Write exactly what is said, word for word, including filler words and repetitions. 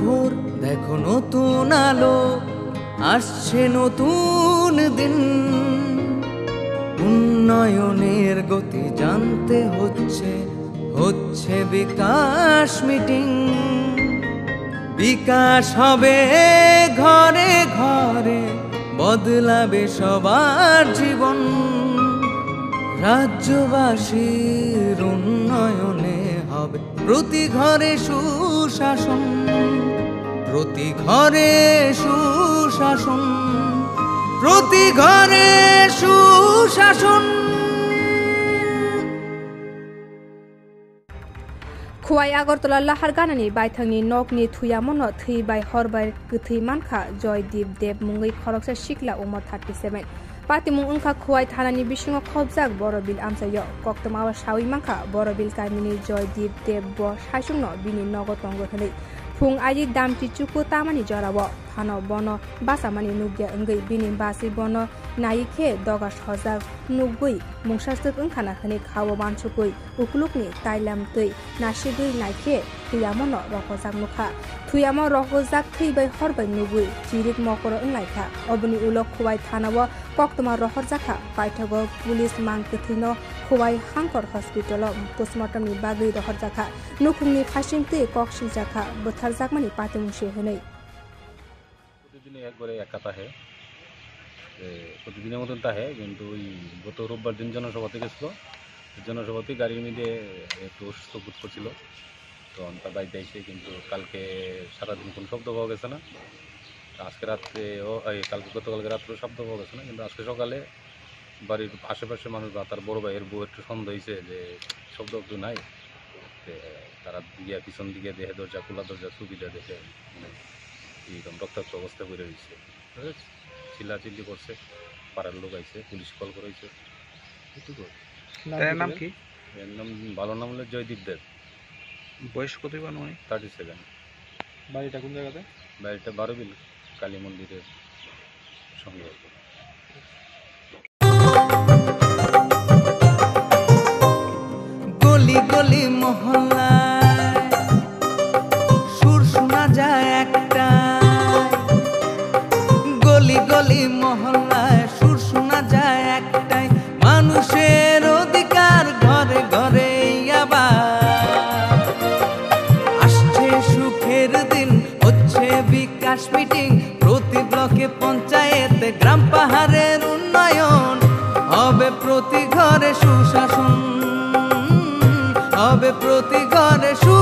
ভোর, দেখো নতুন আলো, আসছে নতুন দিন। উন্নয়নের গতি জানতে হচ্ছে, হচ্ছে বিকাশ মিটিং। বিকাশ হবে ঘরে ঘরে, বদলাবে সবার জীবন। রাজ্যবাসীর উন্নয়নে হবে প্রতি ঘরে সুশাসন, প্রতি ঘরে সুশাসন, প্রতি ঘরে সুশাসন। Khowai Agartala Laharganani baithangni nokni thuyamono thwi bai hor bai kwthwi mankha Joydeep Deb mungwi khoroksa sikla umor thirty seven. Patimung wngkha Khowai thanani bisingo khopjak Borobil amchaio. Koktwmao sawi mankha Borobil kamini Joydeep Deb bo saichungno bini nogo tongo hwnwi. Phung aidi damti chuku tamani jorao phano bono bachamani nukya wngwi bini bachwi bono naiwi khe doga sojak nugwi mungsaswk wngkhana hwnwi khao wansukwi ukulukni tailam twi nasigwi naikhe thwiyamono rohorjak nukha. Thwiyamo rohorjak thwi bai hor bai nugwi chirik mokoro wnglaikha. Oboni ulo Khowai thanao koktwma rohorjakha. Paithago police mang kwthwino Khowai Hangkor hospital-o postmortem-ni bagwi rohorjakha. Nukhungni khasing twi kok siljakha, bwtharjakmani patimung se hwnwi. প্রতিদিনই একবারে একা থাকে। এ, প্রতিদিনের মতন থাকে, কিন্তু ওই গত রোববার দিন জনসভাতে গেছিল। জনসভাতে গাড়ির মধ্যে একটু অসুস্থ বোধ করছিল। তো আমরা বাড়িতে এসে কিন্তু কালকে সারাদিন কোনো শব্দ পাওয়া গেছে না। তো আজকে রাত্রে ও, এই কালকে, গতকালকে রাত্রেও শব্দ পাওয়া গেছে না, কিন্তু আজকে সকালে বাড়ির আশেপাশে মানুষ বা তার বড় ভাইয়ের বউ একটু সন্দেহ হয়েছে যে শব্দ একটু নাই। তে তারা গিয়া পিছন দিকে দেখে, দরজা খোলা, দরজা সুবিধা দেখে, মানে, এইরকম রক্তাক্ত অবস্থা পড়ে রয়েছে। বুঝেছ? চিল্লাচিল্লি করছে, পাড়ার লোক আইছে, পুলিশ কল করাইছে। এইটুকু। তার নাম কি? এর নাম, ভালো নাম হলো জয়দীপ দেব। বয়স কতই বা নয়? Thirty seven. বাড়িটা কোন জায়গাতে? বাড়িটা বারোবিল কালী মন্দিরের সঙ্গে। গলি গলি মহল্লায় সুর শোনা যায় একটাই, গলি গলি মহল্লায় সুর শোনা যায় একটাই, মানুষের অধিকার ঘরে ঘরে আবার। আসছে সুখের দিন, হচ্ছে বিকাশ মিটিং, প্রতি ব্লকে পঞ্চায়েতে গ্রাম পাহাড়ের উন্নয়ন, হবে প্রতি ঘরে সুশাসন, হবে প্রতি ঘরে সু-